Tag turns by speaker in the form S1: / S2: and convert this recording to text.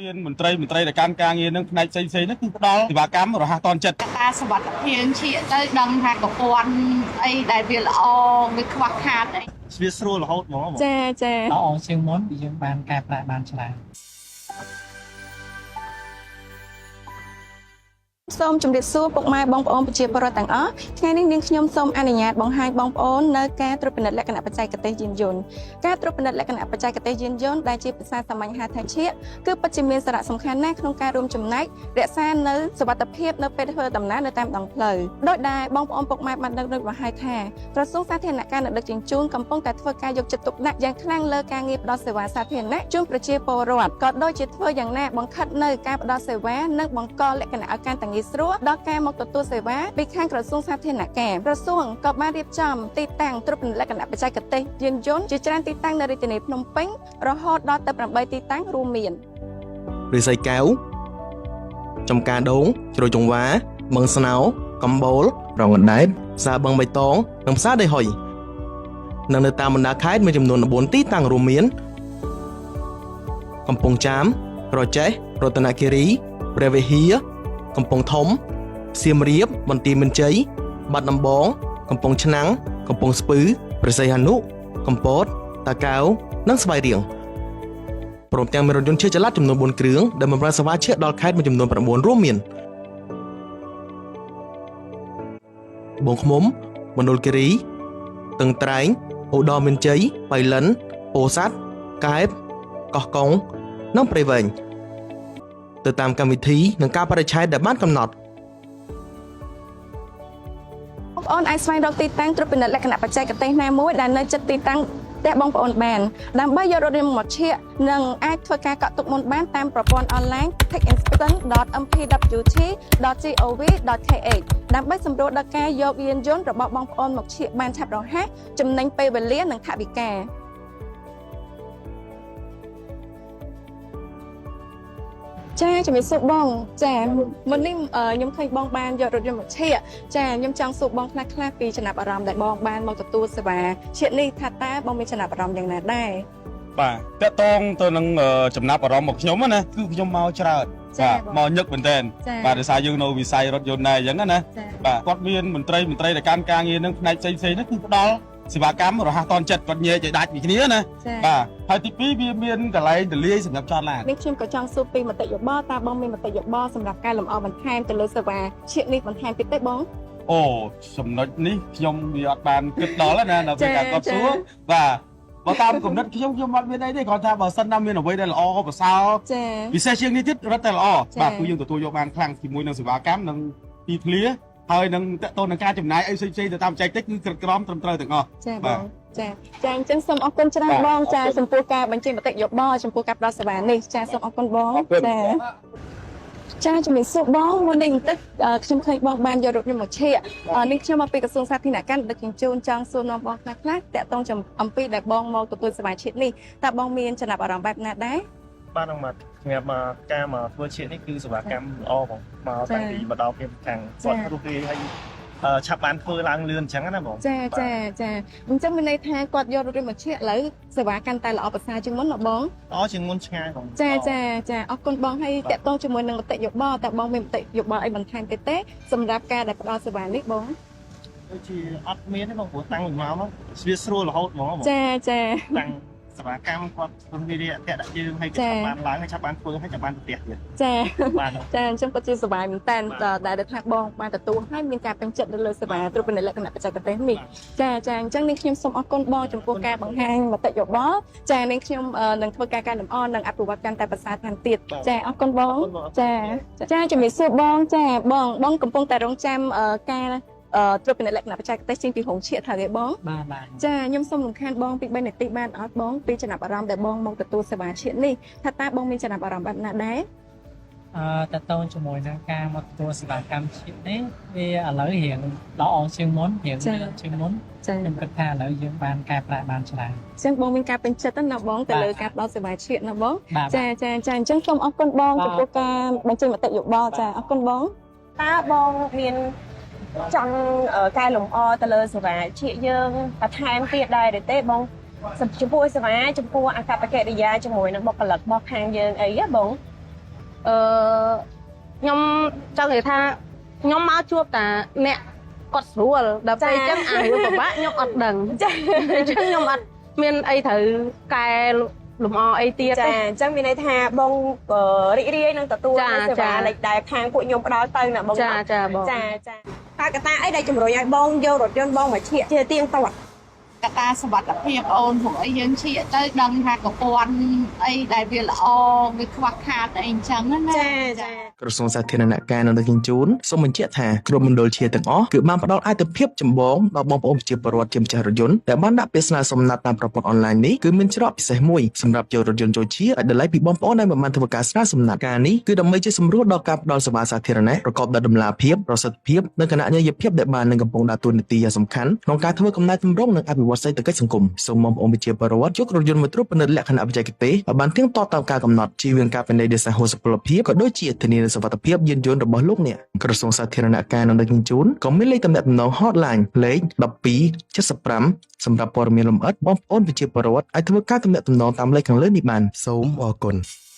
S1: មានមន្ត្រីដែលកាន់ការងារនឹងផ្នែកផ្សេងៗហ្នឹងគឺផ្ដល់សេវាកម្មរហ័សទាន់ចិត្ត
S2: តាសវត្ថភាពឈៀកទៅដឹងថាប្រព័ន្ធអីដែលវាល្អវាខ្វះខាតអី
S3: វាស្រួលរហូតហ្មងបង
S4: ចាចា
S5: ល្អជាងមុនយើងបានកែប្រែបានច្រើន
S4: សូមជម្រាបសួរពុកម៉ែបងប្អូនប្រជាពលរដ្ឋទាំងអស់ថ្ងៃនេះនាងខ្ញុំសូមអនុញ្ញាតបង្ហាញបងប្អូននៅការត្រួតពិនិត្យលក្ខណៈបច្ចេកទេសយានយន្តការត្រួតពិនិត្យលក្ខណៈបច្ចេកទេសយានយន្តដែលជាភាសាសាមញ្ញហៅថាឈៀកគឺពិតជាមានសារៈសំខាន់ណាស់ក្នុងការរួមចំណែករក្សានៅសុវត្ថិភាពនៅពេលធ្វើដំណើរនៅតាមដងផ្លូវដោយដែលបងប្អូនពុកម៉ែបានដឹងរួចមកហើយថាក្រសួងសាធារណការនិងដឹកជញ្ជូនកំពុងតែធ្វើការយកចិត្តទុកដាក់យ៉ាងខ្លាំងលើការងារផ្ដល់សេវាសាធារណៈជូនប្រជាពលរដ្ឋក៏ដូចជាធ្វើយ៉ាងណាបង្ខិតនៅការផ្ដល់សេវានិងបង្កលក្ខណៈឲ្យកាន់តែងាយស្រួលដល់ការមកទទួលសេវាពីខាងក្រសួងសាធារណការក្រសួងក៏បានរៀបចំទីតាំងត្រួតពិនិត្យលក្ខណៈបច្ចេកទេសយានយន្តជាច្រើនទីតាំងនៅរាជធានីភ្នំពេញរហូតដល់ទៅ8ទីតាំងរួមមាន
S6: រិស័យកែវចំការដូងជ្រោយចង្វាបឹងស្នោកំបូលរងអណ្ដែតផ្សារបឹងបៃតងនិងផ្សារដីហុយនិងនៅតាមបណ្ដាខេត្តមានចំនួន14ទីតាំងរួមមានកំពង់ចាមក្រចេះរតនគិរីព្រះវិហារកំពង់ធំសៀមរាបបន្ទាយមានជ័យបាត់ដំបង កំពង់ឆ្នាំងកំពង់ស្ពឺព្រះសីហនុកំពតតាកែវនិងស្វាយរៀង ព្រមទាំងមានរថយន្តឈើចល័តចំនួន4គ្រឿងដែលបម្រើសេវាឈើដល់ខេត្តមួយចំនួន9រួមមានត្បូងឃ្មុំមណ្ឌលគិរីទឹងត្រែងឧត្តរមានជ័យបៃលិនពោធិ៍សាត់កែបកោះកុងនិងព្រៃវែងទៅតាមកម្មវិធីនិងការបរិច្ឆេទដែលបានកំណត់
S4: បងប្អូនអាចស្វែងរកទីតាំងត្រួតពិនិត្យលក្ខណៈបច្ចេកទេសណាមួយដែលនៅជិតទីតាំងផ្ទះបងប្អូនបានដើម្បីយករថយន្តមកឈៀកនិងអាចធ្វើការកក់ទុកមុនបានតាមប្រព័ន្ធអនឡាញ techinspection.mpwt.gov.kh ដើម្បីសម្រួលដល់ការយកយានយន្តរបស់បងប្អូនមកឈៀកបានឆាប់រហ័សចំណេញពេលវេលានិងថវិកាចាជំរាបសួរបងចាមុននេះខ្ញុំឃើញបងបានយករថយន្តមកឈៀកចាខ្ញុំចង់សួរបងខ្លះខ្លះពីចំណាប់អារម្មណ៍ដែលបងបានមកទទួលសេវាឈៀកនេះថាតើបងមានចំណាប់អារម្មណ៍យ៉ាងណាដែរ
S1: បាទតកតងទៅនឹងចំណាប់អារម្មណ៍របស់ខ្ញុំណាគឺខ្ញុំមកច្រើន
S4: ចា
S1: បាទមកញឹកមែនតើ
S4: ចា
S1: បាទដោយសារយើងនៅវិស័យរថយន្តដែរអញ្ចឹងណា
S4: ចា
S1: បាទគាត់មានមន្ត្រីដែលកាន់ការងារនឹងផ្នែកផ្សេងៗហ្នឹងគឺផ្ដល់សេវាកម្មរហ័សទាន់ចិត្តគាត់ញែកឲ្យដាច់ពីគ្នាណា
S4: ចា
S1: បាទហើយទី2វាមានកន្លែងទលាយសម្រាប់ចតឡាន
S4: នេះខ្ញុំក៏ចង់សួរពីមតិយោបល់តើបងមានមតិយោបល់សម្រាប់ការលម្អបន្ថែមទៅលើសេវាឈៀកនេះបន្ថែមទៀតទេបង
S1: អូចំណុចនេះខ្ញុំវាអត់បានគិតដល់ណាដល់ពេលការគាត់សួរបាទបើតាមគំនិតខ្ញុំខ្ញុំអត់មានអីទេគ្រាន់ថាបើសិនណាមានអ្វីដែលល្អប្រសើរ
S4: ចា
S1: ពិសេសជាងនេះទៀតរត់តែល្អ
S4: ចា៎
S1: បាទគឺយើងទទួលយកបានខ្លាំងជាមួយនឹងសេវាកម្មនិងទីធ្លាហើយនឹងតកតទៅនឹងការចំណាយអីផ្សេងៗទៅតាមបច្ចេកទេសគឺក្រិតក្រមត្រឹមត្រូវទាំងអស់
S4: ចាប
S1: បាទ
S4: ងចាចាអញ្ចឹងសូមអរគុណច្រើន
S1: បាទ
S4: បងចា
S1: អរគុណ
S4: ចំពោះការបញ្ចេញមតិយោបល់ចំពោះការផ្ដល់សេវានេះចាសូមអរគុណបង
S1: អរគុណ
S4: ចាចាជំរាបសួរបងមុននេះបន្តិចខ្ញុំឃើញបងបានយករថយន្តមកឈៀកនេះខ្ញុំមកពីក្រសួងសាធារណការនិងដឹកជញ្ជូនចង់សួរនាំបងខ្លះខ្លះតាក់ទងចំអំពីដែលបងមកទទួលសេវាឈៀកនេះតើបងមានចំណាប់អារម្មណ៍បែបណាដែរ
S3: បាទហ្នឹងបាទសម្រាប់មកការមកធ្វើជាតិនេះគឺសេវាកម្មល្អបងមកតាំងពីមកដល់ពីខាងគាត់រុះរាយហើយឆាប់បានធ្វើឡើងលឿនអញ្ចឹងណាបង
S4: ចាចាចាអញ្ចឹងមានន័យថាគាត់យករថយន្តមកឈៀកឥឡូវសេវាកាន់តែល្អប្រសើរជាងមុនណាបង
S3: ល្អជាងមុនឆ្ងាយបង
S4: ចាចាចាអរគុណបងហើយតាក់ទងជាមួយនឹងមតិយោបល់តើបងមានមតិយោបល់អីបន្ថែមទៀតទេសម្រាប់ការដែលផ្ដល់សេវានេះបង
S3: ដូចជាអត់មានទេបងព្រោះតាំងពីមកមកវាស្រួលរហូតហ្មងបង
S4: ចាចា
S3: តាំងសេវាកម្មគាត់រុះរាយអតិដាក់យើងហើយគេឆាប់បានឡើងហើយឆាប់បានធ្វើហើយឆាប់បានទៅផ្ទះទៀត
S4: ចា
S3: បាទ
S4: ចាអញ្ចឹងគាត់ជាសប្បាយមែនតើដែលថាបងបានទទួលហើយមានការពេញចិត្តនៅលើសេវាត្រួតពិនិត្យលក្ខណៈបច្ចេកទេសនេះចាចាអញ្ចឹងនេះខ្ញុំសូមអរគុណបងចំពោះការបង្ហាញមតិយោបល់ចានេះខ្ញុំនឹងធ្វើការកែលម្អនិងអភិវឌ្ឍកាន់តែប្រសើរថែមទៀតចាអរគុណបងចាចាជំរាបសួរបងចាបងបងកំពុងតែរងចាំការត្រួតពិនិត្យលក្ខណៈបច្ចេកទេសចេញពីរោងឈៀកថាទេបង
S5: បាទបាទ
S4: ចាខ្ញុំសូមរំខានបងពី3នាទីបានអត់បងពីចំណាប់អារម្មណ៍ដែលបងមកទទួលសេវាឈៀកនេះថាតើបងមានចំណាប់អារម្មណ៍បែបណាដែរ
S5: តកតងជាមួយនឹងការមកទទួលសេវាកម្មជាតិនេះវាឥឡូវរៀងល្អជាងមុនរៀងលឿនជាងមុន
S4: ចា
S5: ខ្ញុំគិតថាឥឡូវយើងបានកែប្រែបានច្រើន
S4: អញ្ចឹងបងមានការពេញចិត្តណាបងទៅលើការផ្ដល់សេវាឈៀកណាបង
S5: បាទ
S4: ចាចាចាអញ្ចឹងសូមអរគុណបងចំពោះការបញ្ចេញមតិយោបល់ចាអរគុណបង
S7: តើបងមានចង់កែលម្អទៅលើសេវាជាយើងបន្ថែមទៀតដែរឬទេបងចំពោះសេវាចំពោះអាកប្បកិរិយាជាមួយនឹងបុគ្គលិករបស់ខាងយើងអីហ៎បង
S8: អឺខ្ញុំចង់និយាយថាខ្ញុំមកជួបតាអ្នកគាត់ស្រួលដល់ពេលអញ្ចឹងអារឿងពិបាកខ្ញុំអត់ដឹង
S7: ចា
S8: អញ្ចឹងខ្ញុំអត់មានអីត្រូវកែលម្អអីទៀត
S7: ចា
S8: ទេ
S7: អញ្ចឹងមានន័យថាបងរីករាយនឹងទទួល
S8: ចា
S7: នូវសេ
S8: ចា
S7: វាលេខដែលខាងពួកខ្ញុំផ្ដល់ទៅណាបង
S8: ចា
S7: ណា
S8: ចាបង
S7: ចាចាតើកត្តាអីដែលជំរុញឲ្យបងយករថយន្តបងមកឈៀកជាទៀងទាត់
S2: កត្តាសុវត្ថិភាពអូនព្រោះអីយើងឈៀកទៅដឹងថាប្រព័ន្ធអីដែលវាល្អវាខ្វះខាតអីអញ្ចឹងណា
S7: ចាចា
S6: ក្រសួងសាធារណការនិងដឹកជញ្ជូនសូមបញ្ជាក់ថាគ្រប់មណ្ឌលជាទាំងអស់គឺបានផ្ដល់អាទិភាពចម្បងដល់បងប្អូនប្រជាពលរដ្ឋជាម្ចាស់រថយន្តដែលបានដាក់ពាក្យស្នើសុំណាត់តាមប្រព័ន្ធអនឡាញនេះគឺមានច្រកពិសេសមួយសម្រាប់យករថយន្តចូលជាឲ្យតម្លៃពីបងប្អូនដែលមិនបានធ្វើការស្នើសុំណាត់ការនេះគឺដើម្បីជួយសម្រួលដល់ការផ្ដល់សេវាសាធារណៈប្រកបដោយតម្លាភាពប្រសិទ្ធភាពនិងគណនេយ្យភាពដែលបាននឹងកំពុងដើរតួនាទីយ៉ាងសំខាន់ក្នុងការធ្វើកំណែទម្រង់និងអភិវឌ្ឍសេដ្ឋកិច្ចសង្គមសូមបងប្អូនប្រជាពលរដ្ឋយករថយន្តមកត្រួតពិនិត្យលក្ខណៈបច្ចេកទេសឲ្យបានទៀងទាត់តាមការកំណត់ជៀសវាងការពិន័យដោយសារហួសសុពលភាពក៏ដូចជាធានានូវសុវត្ថិភាពយានយន្តរបស់លោកអ្នកក្រសួងសាធារណការនិងដឹកជញ្ជូនក៏មានលេខទំនាក់ទំនង hotline លេខ1275សម្រាប់ព័ត៌មានលម្អិតបងប្អូនប្រជាពលរដ្ឋអាចធ្វើការទំនាក់ទំនងតាមលេខខាងលើនេះបានសូមអរគុណ។